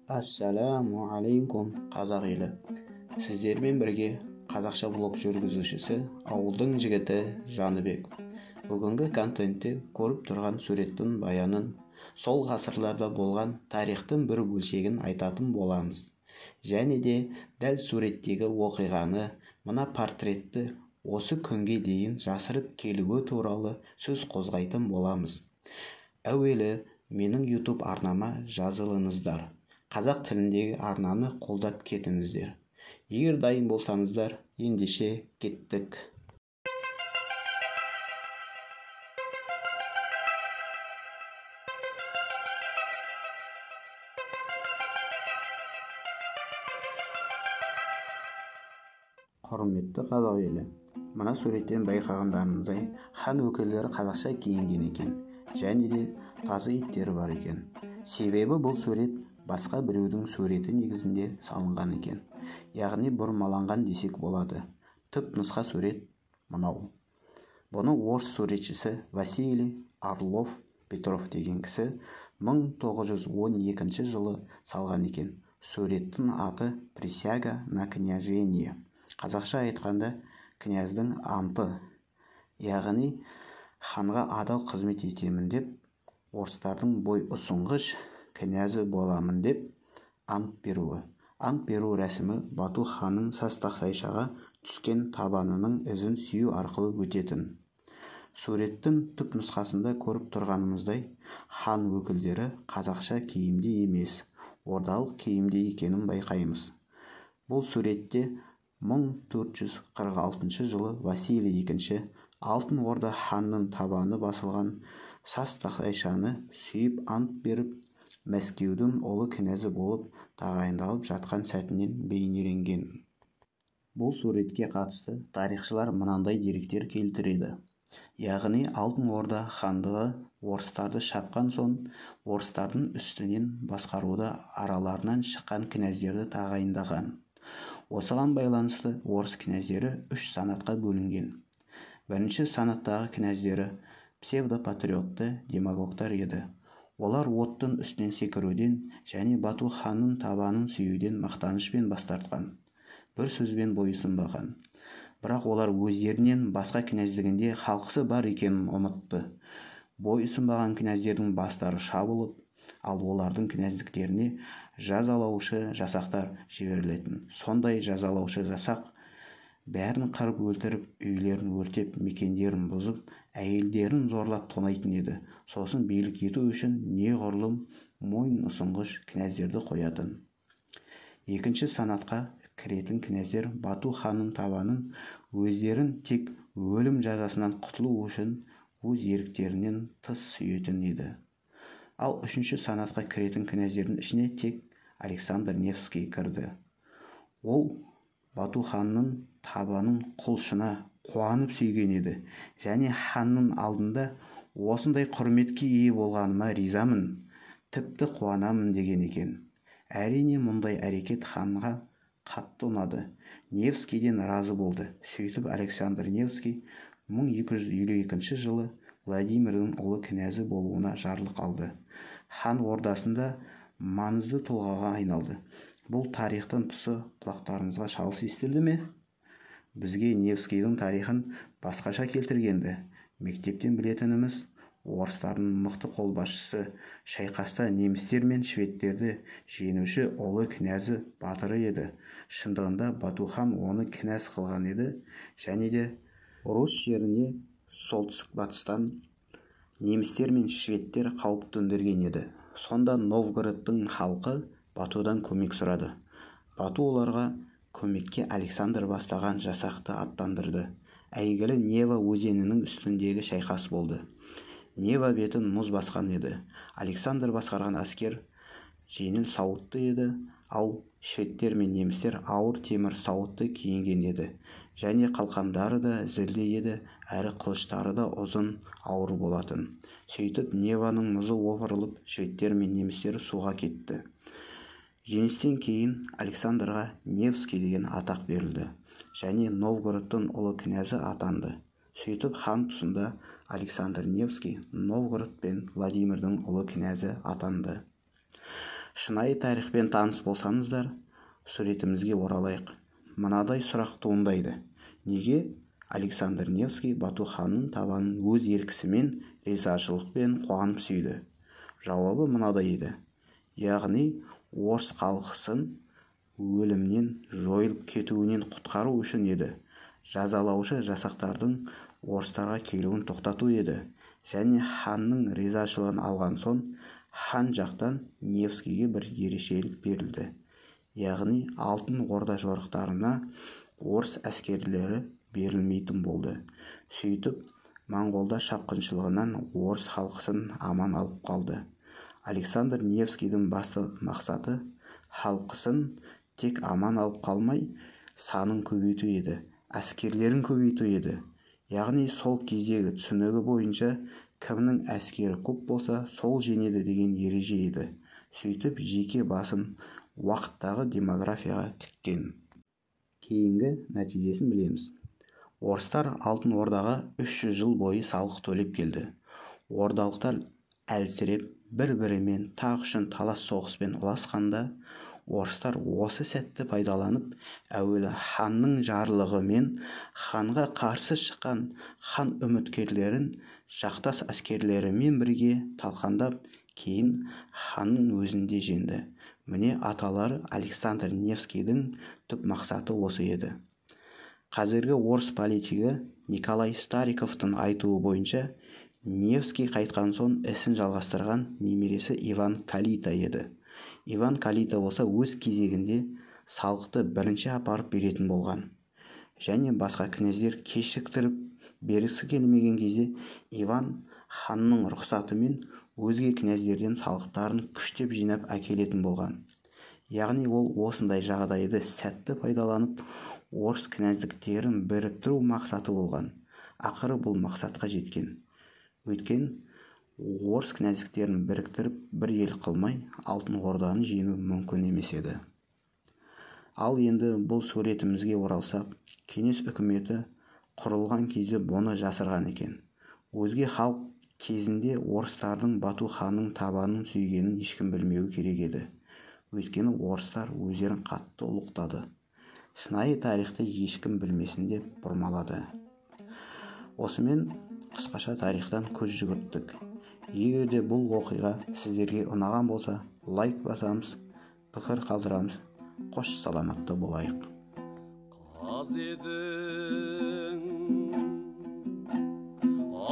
Ассаламу алейкум, қазақ елі! Сіздермен бірге қазақша блог жүргізушісі, ауылдың жігіті Жәнібек. Бүгінгі контентте көріп тұрған суреттің баянын, сол ғасырларда болған тарихтың бір бөлшегін айтатын боламыз. Және де дәл суреттегі оқиғаны, мына портретті осы күнге дейін жасырып келуі туралы сөз қозғайтын боламыз. Әуелі менің YouTube арнама жазылыңыздар. Қазақ тіліндегі арнаны қолдап кетіңіздер. Егер дайын болсаңыздар, ендеше кеттік. Құрметті қазақ елі, мына суреттен байқағандарыңыздай, хан өкілдері қазақша киінген екен, және де тазы иттері бар екен. Себебі бұл сурет басқа біреудің суреті негізінде салынған екен, яғни бұрмаланған десек болады. Түп нұсқа сурет мынау. Бұны орыс суретшісі Василий Орлов Петров деген кісі 1912 жылы салған екен. Суреттің аты «Присяга на княжение». Қазақша айтқанда, князьдің анты, яғни ханға адал қызмет етемін деп, орыстардың бой ұсынғыш князі боламын деп ант беруі. Ант беру рәсімі Бату ханның саз тақтайшаға түскен табанының ізін сүю арқылы өтетін. Суреттің түп нұсқасында көріп тұрғанымыздай, хан өкілдері қазақша киімде емес, ордалық киімде екенін байқаймыз. Бұл суретте 1446 жылы Василий II Алтын Орда ханның табаны басылған саз тақтайшаны сүйіп ант беріп, Мәскеудің ұлы князі болып тағайындалып жатқан сәтінен бейнеленген. Бұл суретке қатысты тарихшылар мынандай деректер келтіреді. Яғни Алтын Орда хандығы орыстарды шапқан соң, орыстардың үстінен басқаруды араларынан шыққан князьдерді тағайындаған. Осыған байланысты орыс князьдері үш санатқа бөлінген. Бірінші санаттағы князьдері псевдопатриотты демагогтар еді. Олар оттың үстінен секіруден және Бату ханның табанын сүюден мақтанышпен бас тартқан. Бір сөзбен бойұсынбаған. Бірақ олар өздерінен басқа князьдігінде халқысы бар екенін ұмытты. Бойұсынбаған князьдердің бастары шабылып, ал олардың князьдіктеріне жазалаушы жасақтар жіберілетін. Сондай жазалаушы жасақ бәрін қырып өлтіріп, үйлерін өртеп, мекендерін бұзып, әйелдерін зорлап тонайтын еді. Сосын билік ету үшін неғұрлым мойын ұсынғыш князьдерді қоятын. Екінші санатқа кіретін князьдер Бату ханның табанын өздерін тек өлім жазасынан құтылу үшін өз еріктерінен тыс сүйетін еді. Ал үшінші санатқа кіретін князьдердің ішіне тек Александр Невский кірді. Ол Бату ханның табанын құлшына қуанып сүйген еді және ханның алдында осындай құрметке ие болғаныма ризамын, тіпті қуанамын деген екен. Әрине, мұндай әрекет ханға қатты ұнады. Невскийден разы болды. Сөйтіп Александр Невский 1252 жылы Владимирдің ұлы князі болуына жарлық алды. Хан ордасында маңызды тұлғаға айналды. Бұл тарихтың тұсы құлақтарыңызға шалыс естілді ме? Бізге Невскийдің тарихын басқаша келтіргенді. Мектептен білетініміз, орыстардың мықты қолбасшысы, шайқаста немістер мен шведтерді жеңуші ұлы князі, батыры еді. Шындығында Бату хан оны князь қылған еді және де Русь жеріне солтүстік батыстан немістер мен шведтер қауіп төндірген еді. Сонда Новгородтың халқы Батудан көмек сұрады. Бату оларға көмекке Александр бастаған жасақты аттандырды. Әйгілі Нева өзенінің үстіндегі шайқас болды. Нева бетін мұз басқан еді. Александр басқарған әскер жеңіл сауытты еді, ал шведтер мен немістер ауыр темір сауытты киінген еді. Және қалқандары да зілді еді, әрі қылыштары да ұзын, ауыр болатын. Сөйтіп Неваның мұзы опырылып, шведтер мен немістер суға кетті. Жеңістен кейін Александрға Невский деген атақ берілді және Новгородтың ұлы князі атанды. Сөйтіп хан тұсында Александр Невский Новгород пен Владимирдің ұлы князі атанды. Шынайы тарихпен таныс болсаңыздар, суретімізге оралайық. Мынадай сұрақ туындайды. Неге Александр Невский Бату ханның табанын өз еркісімен, ризашылықпен қуанып сүйді? Жауабы мынадай еді. Яғни, орыс халқысын өлімнен, жойылып кетуінен құтқару үшін еді. Жазалаушы жасақтардың орыстарға келуін тоқтату еді. Және ханның ризашылығын алған соң, хан жақтан Невскийге бір ерекшелік берілді. Яғни, Алтын Орда жорықтарына орыс әскерлері берілмейтін болды. Сөйтіп, моңғолдар шапқыншылығынан орыс халқысын аман алып қалды. Александр Невскийдің басты мақсаты халқысын тек аман алып қалмай, санын көбейту еді, әскерлерін көбейту еді. Яғни, сол кездегі түсінігі бойынша кімнің әскері көп болса, сол жеңеді деген ереже еді. Сөйтіп, жеке басын уақыттағы демографияға тіккен. Кейінгі нәтижесін білеміз. Орыстар Алтын Ордаға 300 жыл бойы салық төлеп келді. Ордалықтар әлсіреп, бір-бірімен тақ үшін талас соғыспен ұласқанда, орыстар осы сәтті пайдаланып, әуелі ханның жарлығымен ханға қарсы шыққан хан үміткерлерін жақтас әскерлерімен бірге талқандап, кейін ханның өзін де жеңді. Міне, аталары Александр Невскийдің түп мақсаты осы еді. Қазіргі орыс политигі Николай Стариковтың айтуы бойынша, Невский қайтқан соң ісін жалғастырған немересі Иван Калита еді. Иван Калита болса өз кезегінде салықты бірінші апарып беретін болған. Және басқа князьдер кешіктіріп бергісі келмеген кезде Иван ханның рұқсатымен өзге князьдерден салықтарын күштеп жинап әкелетін болған. Яғни ол осындай жағдайды сәтті пайдаланып, орыс князьдіктерін біріктіру мақсаты болған. Ақыры бұл мақсатқа жеткен. Өйткен орыс князьдіктерін біріктіріп бір ел қылмай, Алтын Орданы жеңу мүмкін емес еді. Ал енді бұл суретімізге оралсақ, кеңес үкіметі құрылған кезде бұны жасырған екен. Өзге халық кезінде орыстардың Бату ханның табанын сүйгенін ешкім білмеуі керек еді. Өйткені орыстар өздерін қатты ұлықтады. Шынайы тарихты ешкім білмесін деп бұрмалады. Осымен қысқаша тарихтан көз жүгірттік. Егер де бұл оқиға сіздерге ұнаған болса, лайк басамыз, пікір қалдырамыз. Қош саламатты болайық. Қаз едің,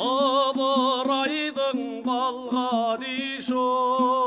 Ыбырайдың балға дишон.